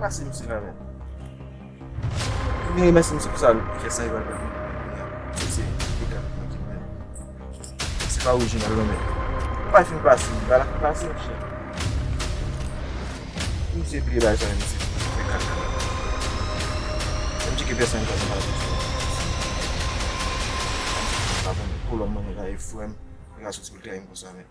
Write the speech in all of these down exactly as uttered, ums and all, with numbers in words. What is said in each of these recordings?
Pase misye la, men. Men remèsye misye pou sa l fè sa, li pral fè pou mwen. Misye, li ka mwen ki mwen. Se pa orijinal, non, men. Ou pa fin pase, li pa la fin pase, monchè. Misye bliye bagay sa, misye fè kaka. Menm si ke pèsonn pa nan pase. Pa konn kolòn mwen la e frè m, li ka soti pou l trayi m konsa, men.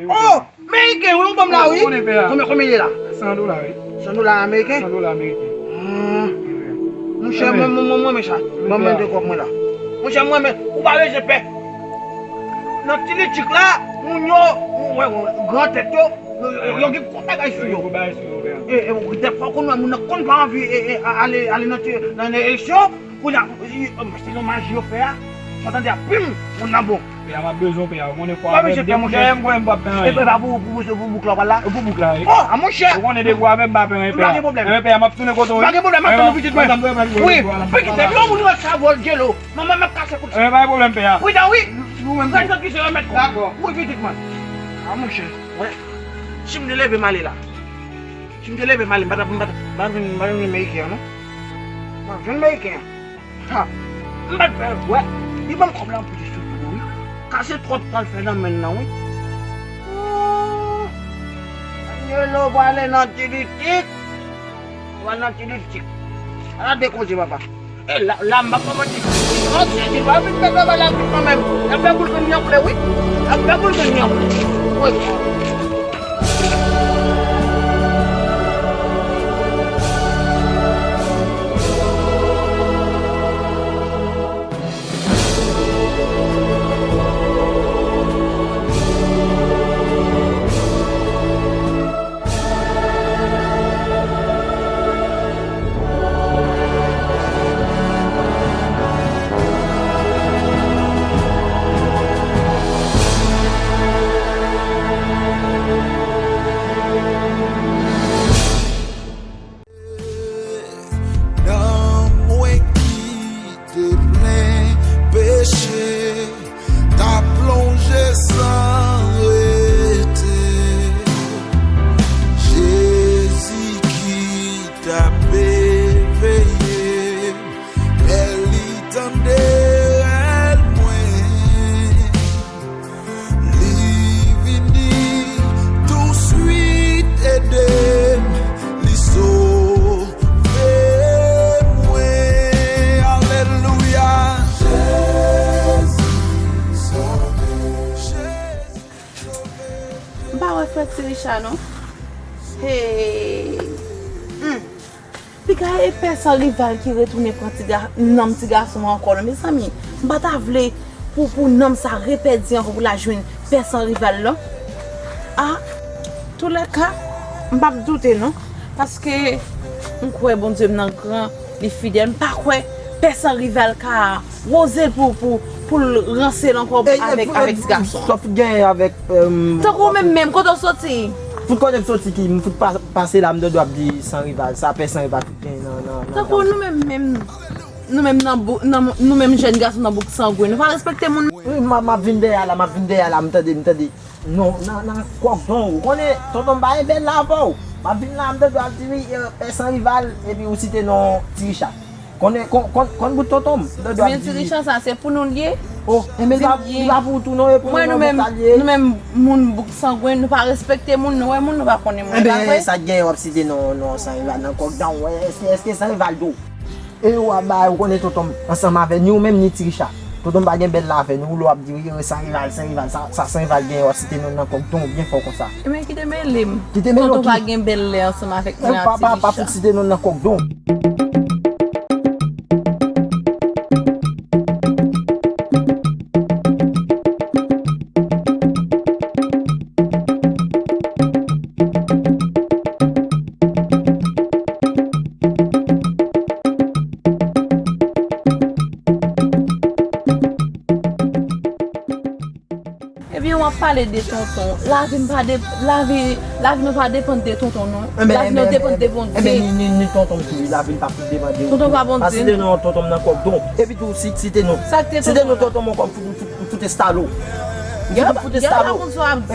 Oh! Meriken, wi, ou ban m la, wi. Konbyen, konbyen li ye la? San dola, wi. San dola ameriken? San dola ameriken. Ah. Monchè, mwen, mwen, mwen, mwen, men sa. Ban mwen de kòb mwen la. Monchè, mwen, men, ou pa bezwen pè. Nan ti litik la, moun yo, ou wè, ou, gran tèt yo, yo, yo, yo gen gwo bagay sou yo. E, e, dèfwa, ou konn wè, moun nan konn pa anvi, e, e, a-, ale, ale nan ti, nan, nan eleksyon, kounye a, e, e, se yon maji yo fè a. Mwen tande a pim, moun nan bon. Pè a, m ap bezwen w, pè a. Ou konnen fò avè m. Depi dèyè m konnen m p ap fè anyen. E pa pou, pou, pou, pou bouk la w pral la? Pou bouk la, wi. Oh, a monchè. Ou konnen depi w avè m pa fè anyen, pè a. Pa gen pwoblèm. Enben, pè a, m ap tounen kote w, wi. Pa gen pwoblèm, m ap tann ou pitit mwen. Wi, pa kite yon moun ret sa vòl djelo. Manman m ap kase kout. Enben, pa gen pwoblèm, pè a. Pridan, wi. Nou menm. Grann sòt ki se remèt kò. Dakò. Wi, pitit mwen. A monchè, wè. Si m te leve m ale la. Si m te leve m ale, m pa t ap, m pa t ap, m pa t ap vin, m pa t ap vin Meriken an, non. M pa t ap vin Meriken an. Ha! M pa t fè l wè. Li ban m kòb la anplis tou, wi. Kase twòp pral fè nan men l lan, wi. Oh! Danyèlo prale nan tilitik. Pral nan tilitik. Ala de koze, papa. E la, la, m pa manti. Oh, Jezi, pa vin fè travay la vit kanmenm. Y ap fè boul grenn nan ple, wi. Y ap fè boul grenn nan ple. Wi. Nanm mwen ki te plen peche, t ap plonje san rete. Jezi ki t ap veye m, lè li tande rèl mwen. Li vini touswit ede m, li sove mwen. Alelouya. Jezi sove, Jezi sove. M pa wè frè Ti Richa non. Hey. Hmm. Piga e pè Sanrival ki retounen pran ti ga, nanm ti gason an ankò non, mezanmi. M pa ta vle pou, pou nanm sa repèdi ankò pou l al jwenn pè Sanrival lan. A, toulèka, m p ap doute non. Paske m kwè Bondye m nan gran, li fidèl. M pa kwè pè Sanrival ka woze l pou, pou, pou l ranse l ankò avèk, avèk ti gason an. Sa w fout genyen avèk, tankou ou menm menm, kote w soti? Fout kote m soti ki, m fout pa, pase la, m tande w ap di Sanrival, sa pè Sanrival fout genyen nan, nan, nan. Tankou nou menm menm, nou menm nan bou-, nan, nou menm jèn gason nan bouk Sangwen, nou pa respekte moun. Wi, m a, m ap vin dèyè a la, m ap vin dèyè a la, m tande, m tande. Non, nan, nan kòk don, ou konnen, tonton m pa gen bèl la avè w. M ap vin la, m tande w ap di wi, pè Sanrival, epi ou site non Ti Richa. Konnen, kon, kon, konn bout tonton m, m tande w ap di. Men Ti Richa sa, se pou nou l ye. Oh, enben li pa, li pa pou ou tou non, e pou nou non, bouk la l ye. Nou menm, nou menm moun bouk Sangwen, nou pa respekte moun, nou wè moun, nou pa konnen moun, pa vre? Enben, sa k genyen w ap site non, non Sanrival nan kòk don, wè, èske, èske Sanrival di w? E ou ap bay, ou konnen tonton m ansanm avè ni ou menm ni Ti Richa. Tonton m pa gen bèl la avè nou, lè w ap di wi, Sanrival, Sanrival, sa, sa Sanrival genyen, w ap site non nan kòk don byen fò konsa. Enben, kite mele m. Kite mele w ki? Tonton pa gen bèl lè ansanm avèk mwen ak Ti Richa. Pa, pa, pa fout site non nan kòk don. Ebyen, w ap pale de tonton. Lavi m pa de, lavi, lavi nou pa depann de tonton, non. Lavi nou depann de Bondye. Enben, ni, ni, ni tonton m tou, lavi m pa fout depann de ou. Tonton pa Bondye. Pa site non tonton m nan kòk don. Epi tou, si, site non. Sa k te tonton? Site non tonton m ankò, m fout, m fout, m fout enstale w. Fout enstale w.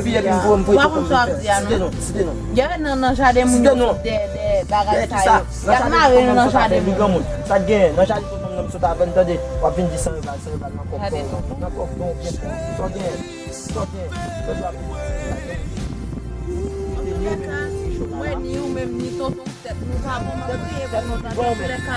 Epi, epi, m pou, m pou tonton m. Site non, site non. Gade nan, nan jaden moun yo fout de, de bagay sa yo. Y ap mare nou nan jaden moun. Sa k genyen? Nan jaden tonton m nan m sot avè l, tande. W ap vin di Sanrival, Sanrival nan kòk don. Nan kòk don, byen fò. Sa w genyen? Sa w genyen? Mwen ni ou menm, ni tonton, tèt nou pa bon, m ap priye pou nou, tande, antoulèka.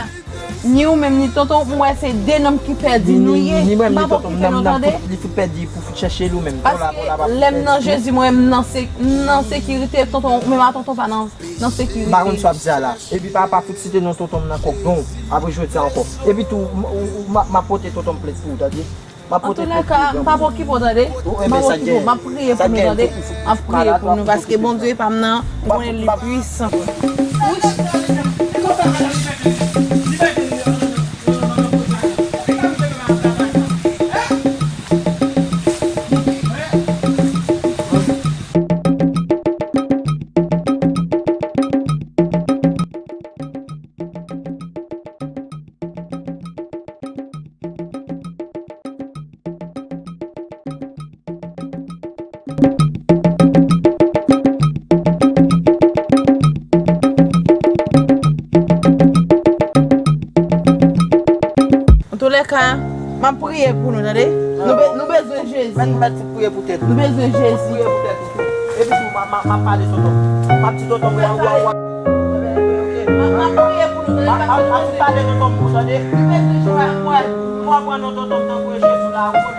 Ni ou menm, ni tonton, m wè se de nonm ki pèdi nou ye. M pa poko kite nou, tande. Li fout pèdi pou fout chèche l ou menm. Paske lè m nan Jezi, mwen, m nan se-, m nan sekirite, tonton, ou menm a tonton pa nan, nan sekirite. M pa konn sa w ap di a la. Epi pa, pa fout site non tonton m nan kòk don, apre jodi a ankò. Epi tou, m, ou, ou, m ap, m ap pote tonton m plent pou ou, tande. M ap pote plent pou ou, granmoun. Antoulèka, m p ap okipe w, tande. M p ap okipe w, m ap priye pou nou, tande. M ap priye pou nou, paske Bondye pa m nan, ou konnen li pwisan. Wi. Antoulèka, m ap priye pou nou, tande? Nou be-, nou bezwen Jezi. Mèt, mèt, priye pou tèt ou. Nou bezwen Jezi. Priye pou tèt ou. Epi tou, m a, m a, m ap pale tonton. M ap di tonton, wa, wa, wa. M ap, m ap priye pou nou, tande? M ap, m ap, m ap pale tonton pou tande. Nou bezwen Jezi. Mwen, mwen, mwen, non, tonton, tankou Jezi la, ou konnen.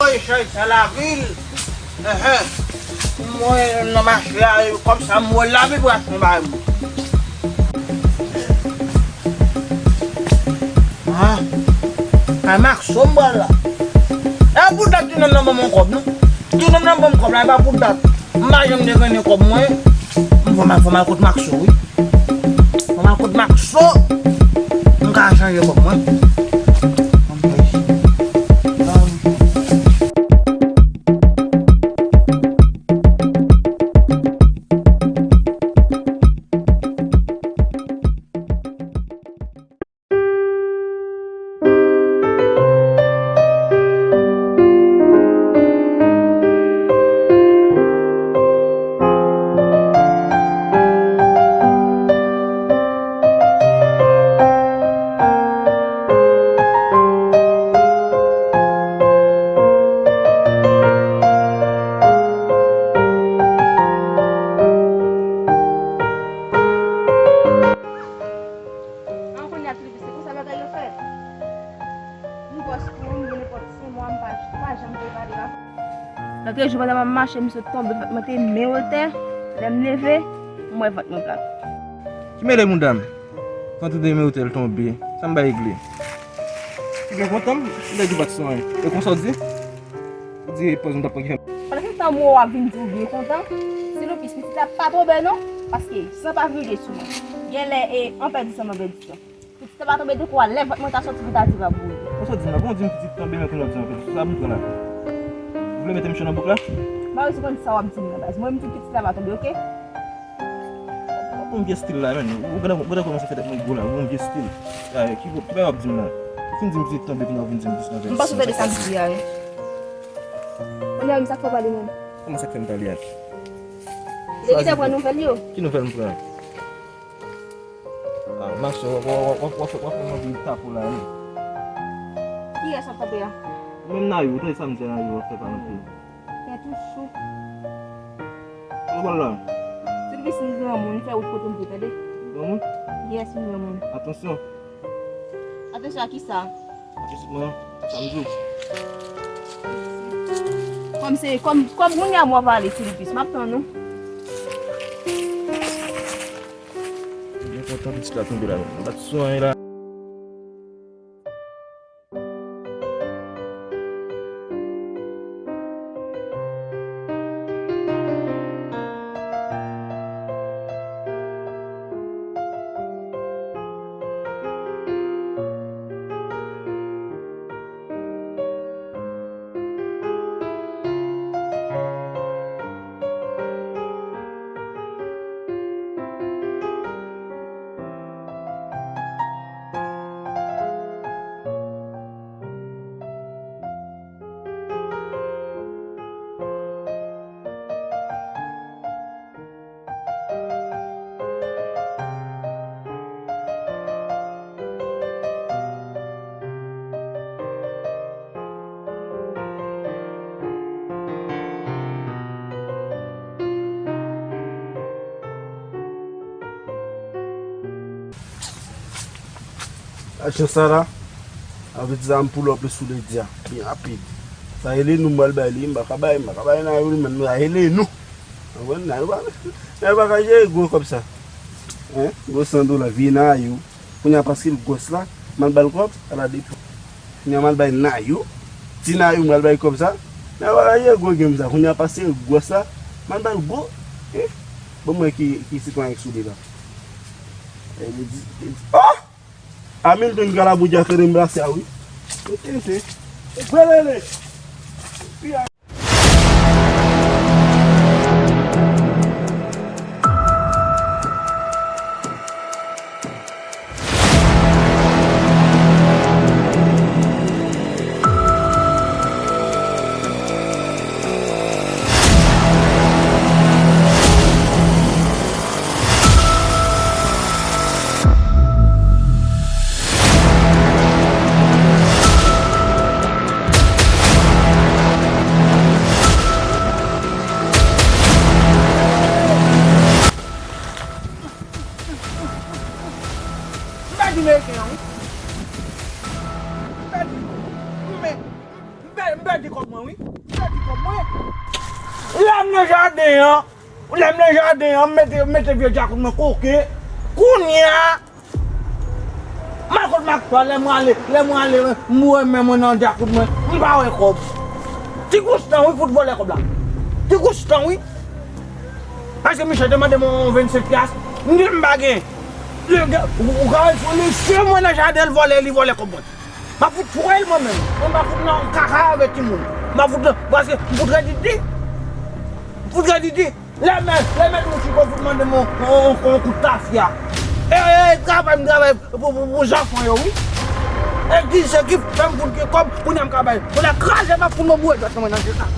Woy, chay sa lavil. Enhen. Mwen nan mache a, e kòb sa m wè l la, pi pou achte yon bagay pou mwen. Ah. Kay Makso m pral la. E pa pou dat ti nonm nan ban mwen kòb, non. Ti nonm nan ban m kòb la, e pa pou dat. M pa janm te grennen kòb mwen. M fò m al, fò m al kot Makso, wi. Fò m al kot Makso. M ka chanje kòb mwen. An kounye a, Tilipis, se konsa bagay yo fèt. M gwòs tou, m gen nenpòt senk mwa, m pa, pa janm te pale avè l. Lòt jou, pandan m ap mache, m sot tonbe, fòk mwen te men w atè. Lè m leve, m wè vant mwen plat. Ki mele mouda m? Fò tou de men w atè, l tonbe. Sa m bay regle? Ou byen kontan, m lè di bat sou anyen. E konsa w di? Ou di pòz m t ap pran ki fè m. Pandan se tan m wè w ap vin di w byen kontan, Tilipis, pitit la pa tonbe non, paske san pa vide sou mwen. Genlè e an pèdi san, m an pèdi san. Pitit la pa tonbe depi w a lè vant mwen ta soti pou ta di l ap boule. Konsa w di m la, bon, w di m pitit tonbe, men kounye a w di m anpil. Sa m pran la. Ou vle mete m cho nan bouk la? M pa bezwen konn sa w ap di m nan baz. Mwen, m di w pitit la pa tonbe, oke? Ou gon vye stil la, menn. Ou gade, ou gade kòman sa fè tèt mwen gwo la. Ou gon vye stil. A, ki, ki bagay w ap di m la? Ou fin di m pitit tonbe, kounye a w vin di m pitit tonbe. M panse w tande sa m di a, wi. Kounye a, menm sa k fè w pale menm. Kòman sa k fè m pale a? Depi te pran nouvèl yo. Ki nouvèl m pran? Ah, mache, w ap, w ap, w ap, w ap, w ap fè m anvi tape w la, wi. Kiyès w ap tape a? Menm Nayou, tande sa m di a Nayou, w ap fè pa anpil. Tèt ou cho. Ou pral la? Tilipis, m granmoun, fè wout kote m te, tande? Granmoun? Yes, m granmoun. Atansyon. Atansyon a kisa? Atansyon, mwen, sa m di w. Kòm se, kòm, kòm kounye a m w ap ale, Tilipis, m ap tann ou. Mwen kontan pitit la tonbe la, m bat sou anyen la. Ajan sa la, avètizan m pull up li sou ledi a, byen rapid. Sa rele nou, m pral bay li, m pa ka bay, m pa ka bay Nayou li, men sa rele nou. Konprann? Nayou pa, Nayou pa ka jere gwo kòb sa. Hein? Gwo san dola, vye Nayou. Kounye a paske l gwòs la, m al ba l kòb, ala depi. Kounye a m al bay Nayou. Ti Nayou m al bay kòb sa. Nayou pa ka jere gwo game sa. Kounye a paske l gwòs la, m al ba l gwo. Eh? Bon, mwen ki, ki sitwayen k sou li la. Eh, li di, li di, oh! Hamilton Kalabouja fè remplase a wi. Mete se. Gwelele. M pèdi Mexiken an wi. M pèdi. M pè-, m pè-, m pèdi kòb mwen wi. M pèdi kòb mwen. Lè m nan jaden an, lè m nan jaden an, m mete, m mete vye djakout mwen koke. Kounye a, m al kot Max la, lè mwen ale, lè mwen ale, m wè men mwen nan djakout mwen, m pa wè kòb. Ti Goustan wi fout vòlè kòb la. Ti Goustan wi. Paske misye te mande mwen yon vennsenk pyas, m di l m pa gen. Li, ou, ou ka wè l sou li, se mwen nan jaden l vòlè, li vòlè kòb mwen. M ap fout touye l mwen menm. Mwen m pa fout nan kaka avèk timoun. M pa fout nan, paske m fout rèd di di. M fout rèd di di. Lè mè, lè mèt Mouchiko fout mande m yon, yon, yon, yon kout tafya. E, e, e, travay, m travay pou, pou, pou zanfan yo, wi. E ki se ki fè m fout gen kòb, kounye a m ka bay. Kounye a kraze m ap fout mwen boure dwèt mwen nan jeta.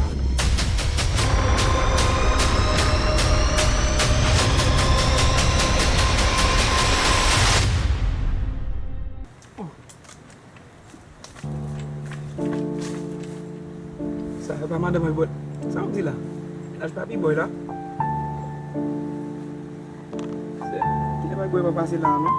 Sa e pa madan mwen bòt. Sa w di la? Laj pa pi bòy la. Se, kilè pa bòy pa pase la non.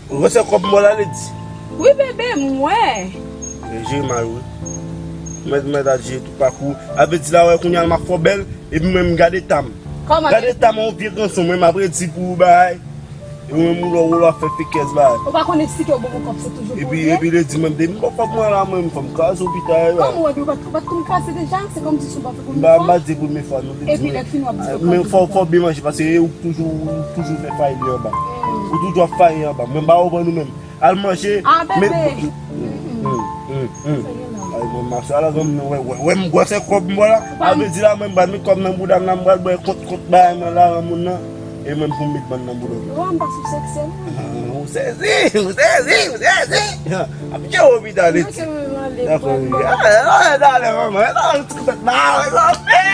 Ou wè se kòb m ba w la, Ledi? Wi, bebe, m wè. Mwen jere mal, wi. Mwen, mwen ta jere tout pakou. A vle di la, wè, kounye a m ap fò bèl, epi mwen, m gade eta m. Kòman? Gade eta m, yon vye kanson, mwen, m ap redi pou bagay. E mwen, m lò, lò, ap fè fekèz bagay. Ou pa konn eksplike w bon pou kòb, se toujou epi, pwoblèm. Epi, Ledi, mwen, m te, m bon kòb mwen la, mwen, m fè m kraze lopital, bagay. Kòman w epi w pa t, w pa t konn kraze deja? Se kòmsi si w pa fè M pa, m pa di premye fwa non, Ledi, men, men fò, fò byen manje, paske ou toujou, ou toujou fè fayi li anba. Ou toujou ap fayi anba. Mwen, m pa konprann ou menm. Al manje, men, mm, mm, mm, mm. Ay, mwen, mache ala, granm nan, wè, wè, wè, m gwòsè kòb m bò la. A vle di la, mwen, m pral met kòb nan bouda m la, m pral bwè kont, kont bagay mwen la, moun nan. E mwen pou m met bann nan boulòt. Wa, m pa sou seksè non. Ou sezi, ou sezi, ou sezi. Ap djere w pita, Ledi. Dakò, wi. Ah, ah, talè, manman. Ah, ti tèt la, wè sa fè.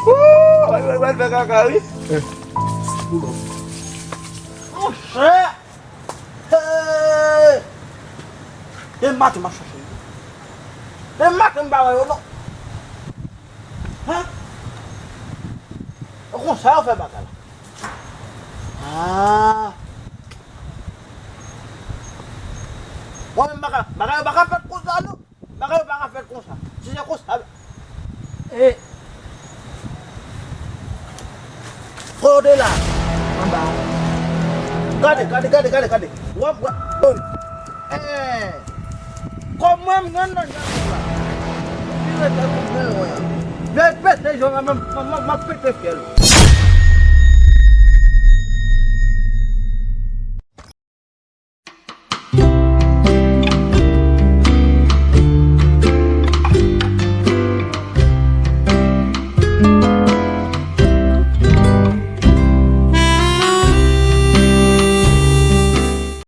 Ooh, wè, wè, wè, fè kaka, wi. Monchè. Hey! E maten m ap chache yo. E maten m pa wè yo, non. Hein? E konsa yo fè bagay la. Ah. Mwen menm bagay, bagay yo pa ka fèt konsa non. Bagay yo pa ka fèt konsa. Si se konsa, e kote la? Anba. Gade, gade, gade, gade, gade. W ap wè. Bon. Eh. Kòm mwen m nan nan jan la. Li rete pou mwen wè. Vye pete jan la, m, m, m, m ap pete fyèl.